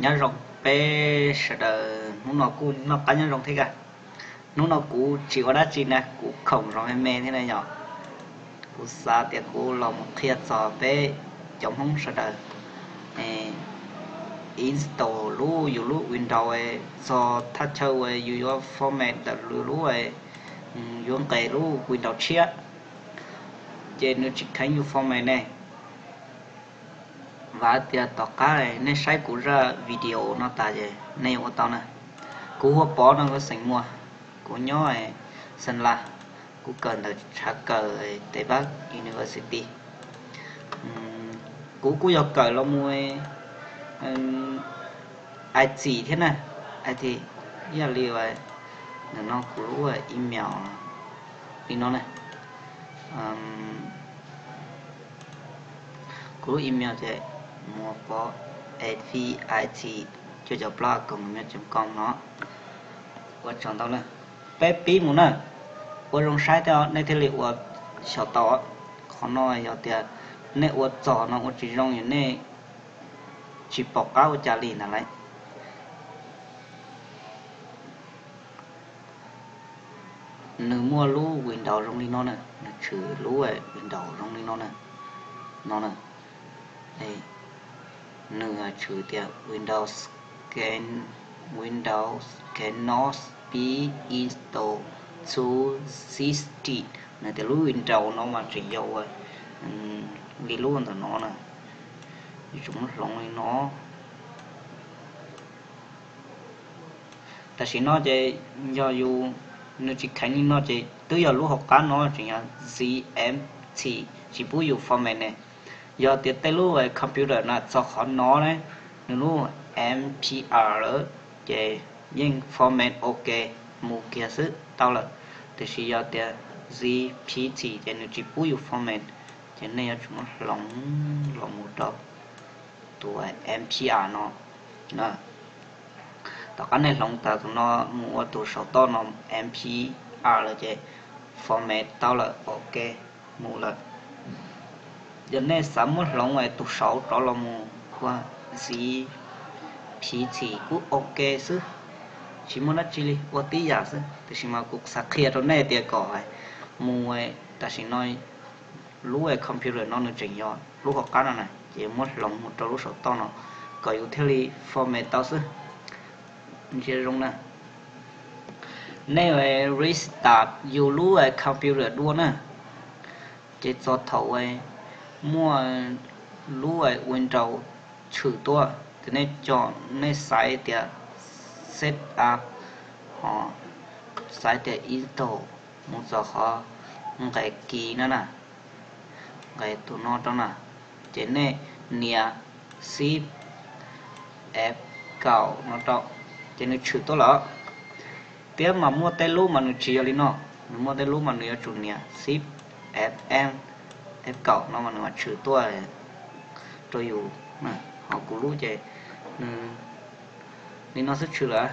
Nyob zoo peb sawv daws, hnub no kuj noj qab nyob zoo thiab kag. Hnub no kuv tsis ua dab tsi na, kuv khoom zoo me me thiab na yom. Kuv xav tias kuv los mus qhia txog peb cov Hmoob sawv daws install lub yus lub Windows txog thaj chaw uas yus yuav format ntawm yus lub, yuav nqes lub Windows tshiab, ces nws tsis kheev yus format ne. Vam tias tom qab nej saib kuv zaj video no tas ces nej yuav ua tau na. Kuv hu ua Pov no, kuv xeem Muas, kuv nyob Xeem Las, kuv kawm ntawm tshav kawm Tebas University. Kuv kuj yog kawm los mus I T thiab na, I T, yog li ntawm no kuv lub email li no na. Kuv lub email ces Muas Pov A V I T cuaj caum plaub a còng gmail chấm com no. Ua tsaug ntau na. Peb pib mus na. Ua zoo saib thiab nej thiaj li ua xyaum tau. Qhov no yog tias nej ua txog no ua tsis zoo yog nej tsis pom qab ua cas li ntag lauj. Nws muaj lub Windows zoo li no na, nws tshwm lub Windows zoo li no na, no na. Nws tshwm tias Windows can, Windows cannot be installed to system. Nws tias lub Windows no mas tseem yog ua li lub ntawm no na, yuav tsum muab hloov li no. Tam sim no ces yog yus, nws tsis kheev li no ces twb yog lub hauv qab no tseem yog Z M T, tsis pub yus format ne. Yog tias tej lub computer na txog qhov no ne, nws lub M P R lawm ces yeej format ok mus kiag xwb tau lawm. Tiam sis yog tias Z P T ces nws tsis pub yus format, ces nej yuav tsum muab hloov los mus rau tus M P R no. Tom qab nej hloov tas tus no mus ua tus saum toj no, M P R lawm ces format tau lawm, ok, mus lawm. Yog nej xav muab hloov tus saud rov los mus ua Z P T kuj ok xwb, tsis muaj dab tsi li, ua tib yam xwb. Tiam sis mas kuv xav qhia rau nej tias kom mus, tam sim no lub computer no nws tseem yog lub hauv qab no na, ces muab hloov mus rau lub saum toj no kom yus thiaj li format tau xwb. Ntsia zoo na, nej restart yus lub computer dua na, ces txog thaum muaj lub Windows tshwm tuaj ces nej coj, nej xaiv tias set up, ho xaiv tias install, mus txog qhov nqes kis no na, nqes tus no rau na, ces nej nias Shift F kaum no rau, ces nws tshwm tuaj lawm. Thiab mas muaj tej lub mas nws tsis yog li no, nws muaj tej lub mas nws yuav tsum nias Shift F M, F kaum no mas nws mam tshwm tuaj rau yus. Ho kuv lub ces nws li no xwb tshwm lawm,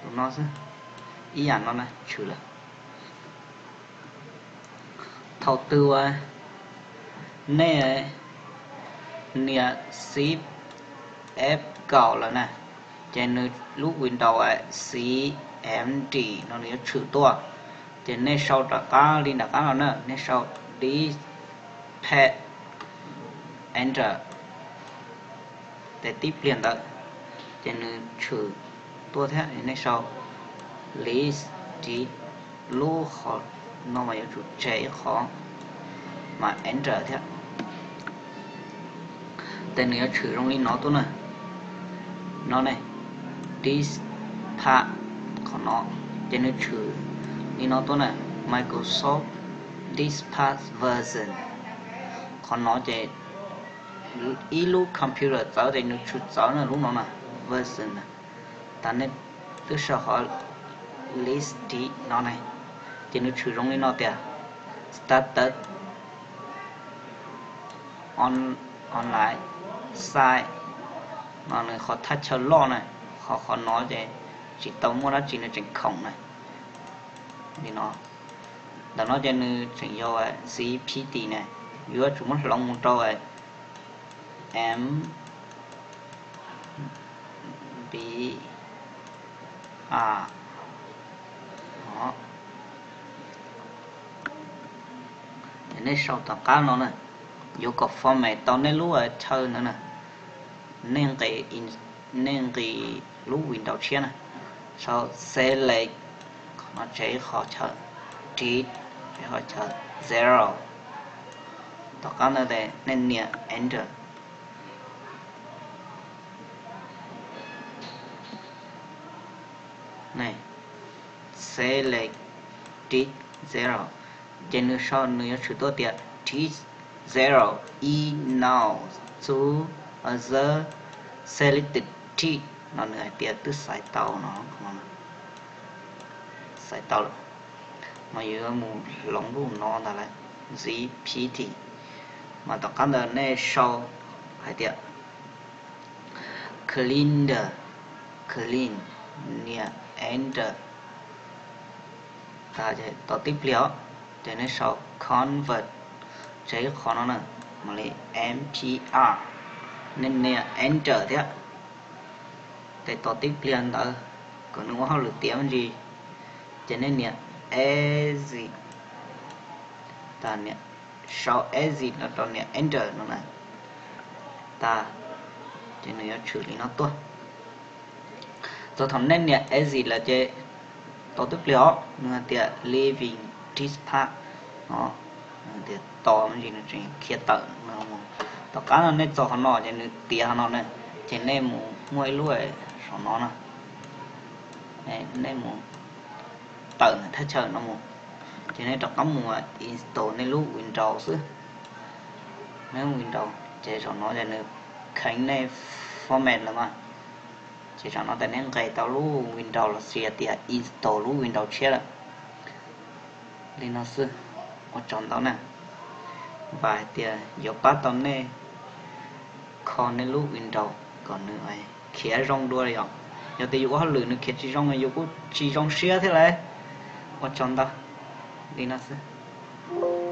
tus no xwb, ib yam no na tshwm lawm. Thaum twg uas nej nias Shift F kaum lawm na, ces nws lub Windows C M D no nws yuav tshwm tuaj. Ces nej sau rov qab li nram qab no na, nej sau Diskpad Enter, ces tib pliag ntawd ces nws tshwm tuaj thiab. Nej sau Disk D, lub qhov no mas yuav tsum tseg ib qho, mas Enter thiab. Ces nws yuav tshwm zoo li no tuaj na. No ne, Diskpad, qhov no, ces nws tshwm li no tuaj na, Microsoft Diskpad version. Qhov no ces ib lub computer txawv ces nws tshwm txawv na, lub no na, version na. Tas nej twb sau qhov Disk D no ne, ces nws tshwm zoo li no tias Startup Online Site no, nws qhov thaj chaw loj na, qhov qhov no ces tsis tau muaj dab tsi, nws tseem khoom na. Li no, ntawm no ces nws tseem yog Z P T na, yuav tsum muab hloov mus rau M B R. Ces nej sau tom qab no na, yuav kom format tau nej lub chaw ntawd na. Nej nqis, nej nqis lub Windows tshiab na, sau select, qhov no tseg ib qho chaw, delete, tseg ib qho chaw, zero. Tom qab ntawd ces nej nias enter. Select disk zero, ces nws sau, nws yuav tshwm tuaj tias disk zero is now choose other selected disk no, nws hais tias twb xaiv tau no, xaiv tau lawm. Mas yuav mus hloov lub no ntag lauj, Z P T. Mas tom qab ntawd nej sau hais tias clean, clean, nias enter. Tos tib pliag os, ces nej sau convert, tseg ib qho no na, mam li M P R, nej nias enter thiab. Ces tos tib pliag ntawd kom nws ua hauj lwm tiav me ntsis, ces nej nias exit, tag, nias, sau exit los rau nias enter no na, tag, ces nws yuav tshwm li no tuaj. Txog thaum nej nias exit lawm ces tos tib pliag os, nws hais tias leaving disk path no, tias tos me ntsis nws tseem khiav tawm no mus. Tom qab no nej txog qhov no ces nws tiav qhov no na, ces nej mus muaj ib lub saum no na, nej mus tawm ntawm thaj chaw no mus, ces nej rov qab mus install nej lub Windows xwb. Nej lub Windows ces saum no ces nws kheev nej format lawm mas, ces saum no ces nej nqes tau lub Windows los sis tias install lub Windows tshiab lawm. Li no xwb, ua tsaug ntau na. Vam hais tias yuav pab tau nej kho nej lub Windows kom nws khiav zoo dua li os. Yog tias yus ua hauj lwm nws khiav tsis zoo, yus kuj tsis zoo siab thiab lauj. Ua tsaug ntau, li no xwb.